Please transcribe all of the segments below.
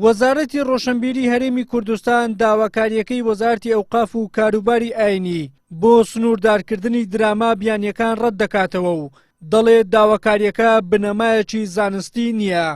وەزارەتی ڕۆشنبیری هەرێمی کوردستان داواکارییەکەی وەزارەتی ئەوقاف و کاروباری ئاینی بۆ سنووردارکردنی دراما بیانییەکان ڕەتدەکاتەوە و دەڵێت داواکارییەکە بنەمایەکی زانستی نییە.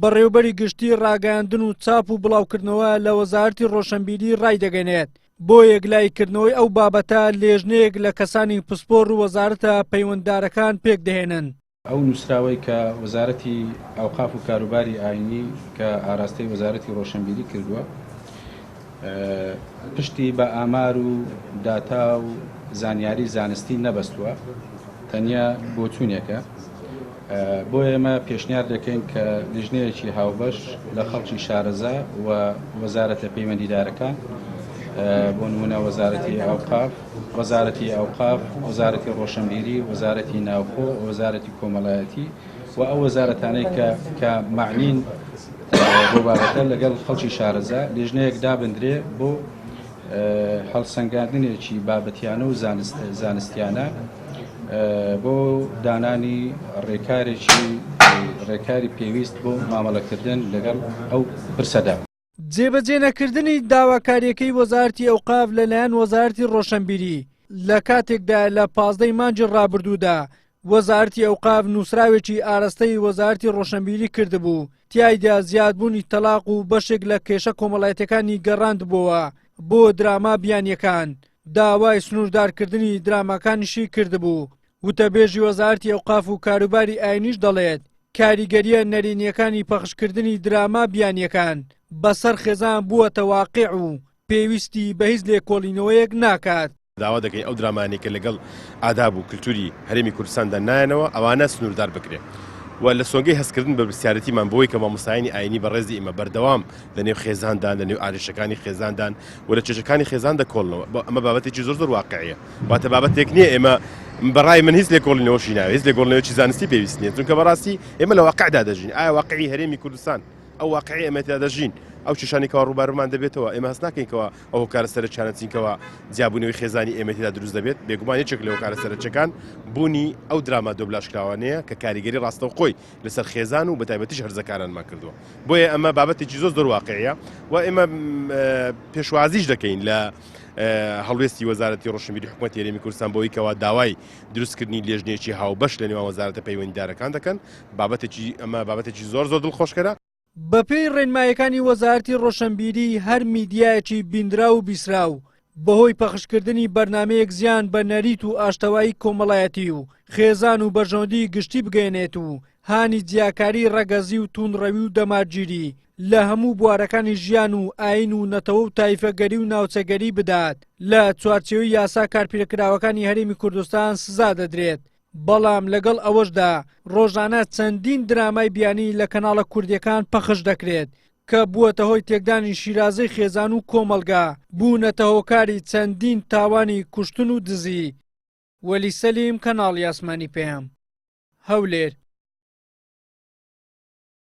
بەڕێوبەری گشتی ڕاگەیاندن و چاپ و بڵاوکردنەوە لە وەزارەتی ڕۆشنبیری ڕایدەگەنێت، بۆ یەکلاییکردنەوەی ئەو بابەتە لێژنەیەک لە کەسانی پسپۆڕ و وەزارەتە پەیوەنددارەکان پێکدەهێنن. ئەو نووسراوەی کە وەزارەتی ئەوقاف و کاروباری ئاینی کە ئاراستەی وەزارەتی ڕۆشنبیری کردووە پشتی بە ئامار و داتا و زانیاری زانستی نەبەستووە تەنیا بۆچوونێکە بۆ ئێمە پێشنیار دەکەین کە لیژنەیەکی هاوبەش لە خەڵکی شارەزا و وەزارەتە پەیوەندیدارەکان بۆ نمونە وەزارەتی ئەوقاف وەزارەتی ئەوقاف، وەزارەتی ڕۆشنبیری، وەزارەتی ناوخۆ، وەزارەتی کۆمەڵایەتی و ئەو وەزارەتانەی کە کە مەعنین بۆ بابەتە لەگەڵ خەڵکی شارەزا لیژنەیەک دابندرێ بۆ هەڵسەنگاندنێکی بابەتیانە و زانستیانە بۆ دانانی ڕێکارێکی ڕێکاری پێویست بۆ مامەڵەکردن لەگەڵ ئەو پرسەدا. جێبەجێنەکردنی داواکارییەکەی وەزارەتی ئەوقاف لەلایەن وەزارەتی ڕۆشنبیری لە کاتێکدایە لە 15 ی مانگی ڕابردوودا وەزارەتی ئەوقاف نووسراوێکی ئاراستەی وەزارەتی ڕۆشنبیری کردبوو تیایدا زیادبوونی تەلاق و بەشێک لە کێشە کۆمەڵایەتیەکانی گەڕاندبۆوە بۆ دراما بیانیەکان داوای سنووردارکردنی دراماکانیشی کردبوو وتەبێژی وەزارەتی ئەوقاف و کاروباری ئاینیش دەڵێت، کاریگەرییە نەرێنییەکانی پەخشکردنی دراما بیانییەکان بەسەر خێزان بووەتە واقیع و پێویستی بە هیچ لێکۆڵینەوەیەک ناکات. داوا دەکەین ئەو درامانەی کە لەگەڵ ئاداب و کلتوری هەرێمی کوردستاندا نایەنەوە ئەوانە سنووردار بکرێ و لە سۆنگەی هەستکردن بە بەرپرسیارێتیمان بۆی کە مامۆستایانی ئاینی بەڕێزی ئێمە بەردەوام لە نێو خێزاندان لە نێو ئاریشەکانی خێزاندان و لە کێشەکانی خێزان دەکۆڵنەوە ئەمە بابەتێکی زۆر زۆر واقعیە واتە بابەتێک نییە ئێمە بەڕای من هیچ لێکۆڵینەوەشی ناوێت هیچ لێکۆڵینەوەی زانستی پێویست نییە چونکە بەڕاستی ئێمە لە واقعدا دەژین ئایا واقعی هەرێمی کوردستان ئەو واقعی ئێمە تێدا دەژین ئەو کێشانی کەوا ڕووبارمان دەبێتەوە ئێمە هەست ناکەین کەوا ئەو هۆکارە سەرەکیانە چین کەوا جیابوونەوەی خێزانی ئێمە تێدا دروست دەبێت بێگومان یەکێک لە هۆکارە سەرەکیەکان بوونی ئەو دراما دۆبلاژکراوانەیە کە کاریگەری ڕاستەوخۆی لەسەر خێزان و بەتایبەتیش هەرزەکارانمان کردووە بۆیە ئەمە بابەتێکی زۆر زۆر واقعیە و ئێمە پێشوازیش دەکەین لە هەڵوێستی وەزارەتی ڕۆشنبیری حکومەتی هەرێمی کوردستان بۆی کەوا داوای دروستکردنی لێژنەیەکی هاوبەش لە نێوان وەزارەتە پەیوەندیدارەکان دەکەن بابەتێکی ئەمە بابەتێکی زۆر زۆر دڵخۆشکەرە. بەپێی ڕێنمایەکانی وەزارەتی ڕۆشنبیری هەر میدیایەکی بیندراو و بیسراو بەهۆی پەخشکردنی بەرنامەیەک زیان بە نەریت و ئاشتەوایی کۆمەڵایەتی و خێزان و بەرژەوەندی گشتی بگەیەنێت و هانی جیاکاری ڕەگەزی و توندڕەوی و دەمارگیری لە هەموو بوارەکانی ژیان و ئایین و نەتەوە و تایفەگەری و ناوچەگەری بدات لە چوارچێوەی یاسا کارپێکراوەکانی هەرێمی کوردستان سزا دەدرێت بەڵام لەگەڵ ئەوەشدا ڕۆژانە چەندین درامای بیانی لە کەناڵە کوردیەکان پەخش دەکرێت کە بووەتە هۆی تێکدانی شیرازەی خێزان و کۆمەڵگا، بوونەتە هۆکاری چەندین تاوانی کوشتن و دزی. وەلی سەلیم، کەناڵی ئاسمانی پەیام، هەولێر.